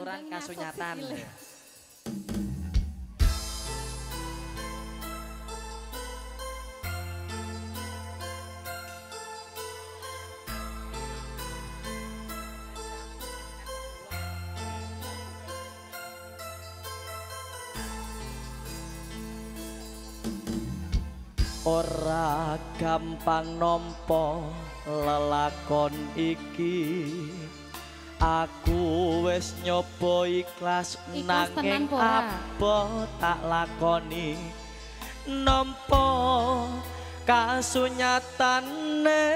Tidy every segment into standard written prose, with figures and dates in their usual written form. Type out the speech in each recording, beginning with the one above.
Aturan kasunyatan. Ora gampang nampa lelakon iki. Aku wis nyoba ikhlas nanging apa tak lakoni nampa kasunyatane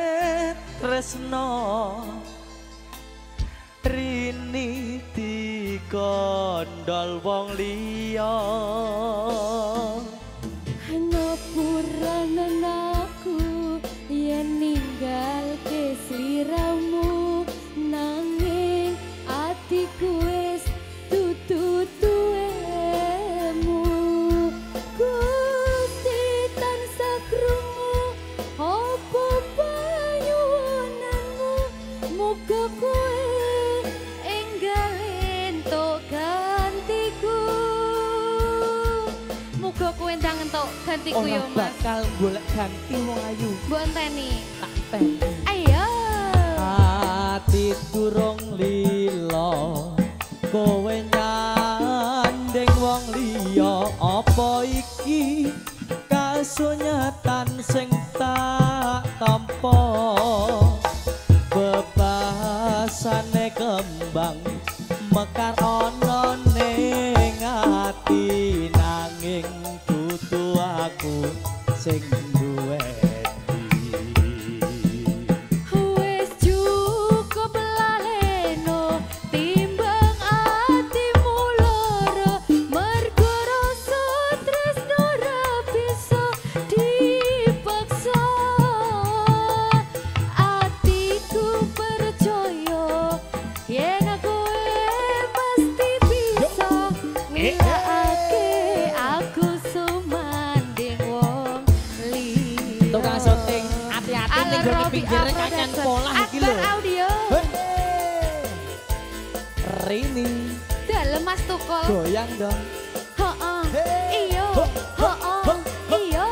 tresno rini digondol wong liya. Ngapuranen aku yen ninggalke sliramu nanging atiku wis dudu duwemu. Gusti tansah krungu apa panyuwunanmu, muga kowe enggal entuk gantiku. Muga kowe ndang entuk gantiku yo Mas. Ora bakal golek ganti wong ayu. Mbok enteni. Tak enteni. Ayo. Ati durung lila kowe nyanding wong liya, apa iki kasunyatan sing tak tampa? Bebasane kembang mekar ana ning ati nanging dudu aku sing duweni. Wis cukup laleno timbang atimu lara, mergo rasa tresno ra bisa dipaksa. Atiku percaya yen kowe pasti bisa ngelakake aku sumanding wong liya. Tukang syuting ati-ati ning gone pinggire kakean polah iki lho. Akbar Audio. Rini dalem Mas Tukul. Goyang dong. Heeh. Iya. Heeh. Iya.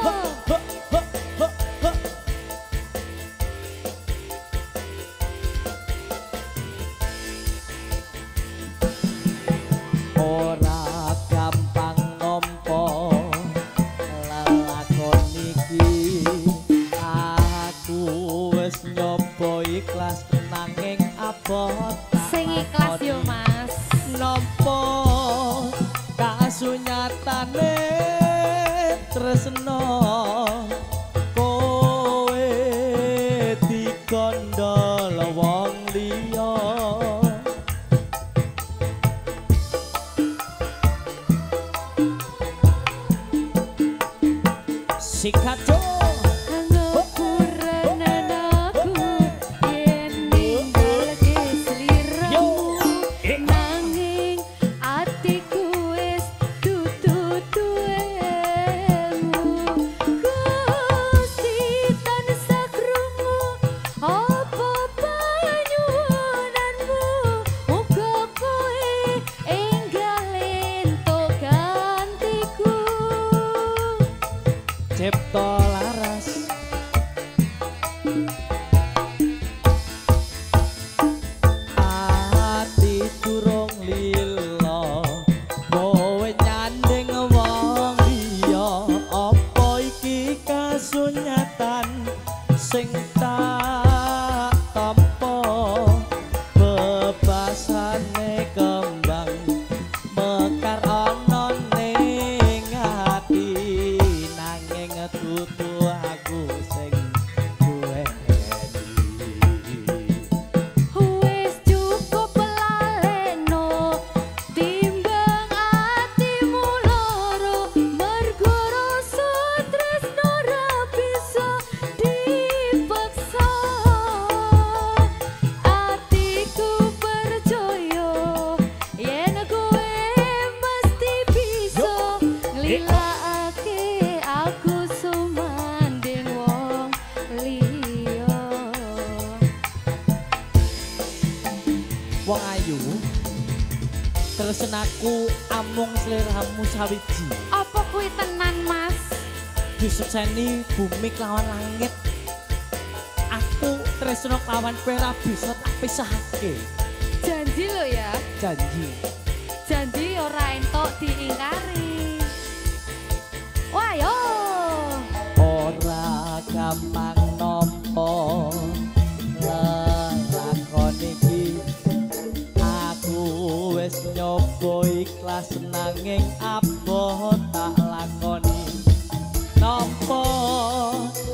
Ora gampang nampa lelakon iki, aku wis nyoba ikhlas nanging abot Sing ikhlas yo Mas. Nampa kasunyatane tresno kowe digondol wong liya. Sikat yo. Ngapuranen aku yen ninggalke sliramu nanging atiku wis dudu duwemu. Gusti tansah krungu apa panyuwunanmu, muga kowe enggal entuk gantiku. Cipta laras ati durung lila kowe nyanding wong liya, apa iki kasunyatan sing tak tampa? Bebasane kembang mekar ana ning ati nanging dudu Tresnaku amung sliramu sawiji. Apa kuwi tenan, Mas? Disekseni bumi kelawan langit. Aku tresno kelawan kowe ora bisa tak pisahake. Janji lho ya. Janji. Janji ora entuk diingkari. Wah yo. Ora gampang nampa lelakon iki. Aku wis nyoba ikhlas nanging aboh tak lakoni. Nampa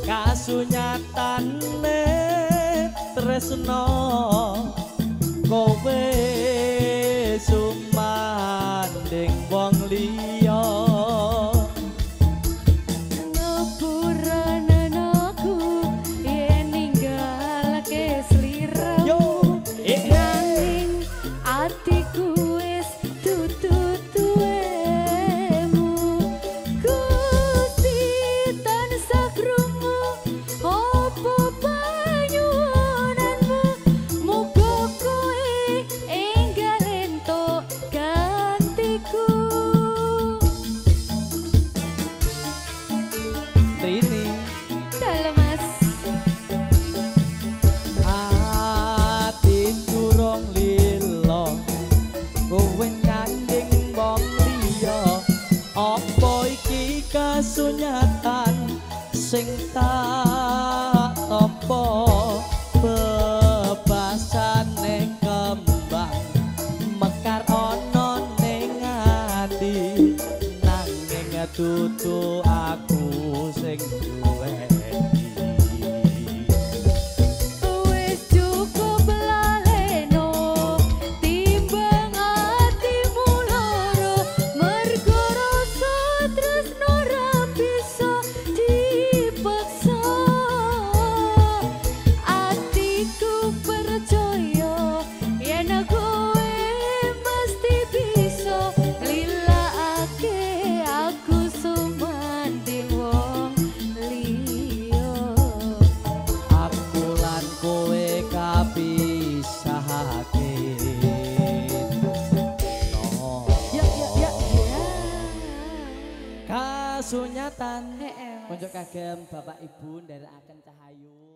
kasunyatane tresno kowe sumanding wong liya. Ngepuranen aku yen ninggalake sliramu, nanging atiku wis dudu duwemu. Gusti tansah krungu apa panyuwunanmu, muga kowe enggal entuk gantiku. Trini Dalem, Mas. Ati durung lila kowe nyanding wong liya. Apa iki kasunyatan sing tak tampa? Bebasane kembang mekar ana ning ati, nanging dudu aku sing duweni. Wis cukup laleno timbang atimu loro, mergo rasa tresno ra bisa dipaksa. Atiku percaya yen kowe mesti bisa lilakake aku sumanding wong liya. Aku lan kowe kapisahake. No. Ya ya ya ya. Kasunyatan. Heeh, Mas. Konco kagem Bapak Ibu nderekaken Cahayu.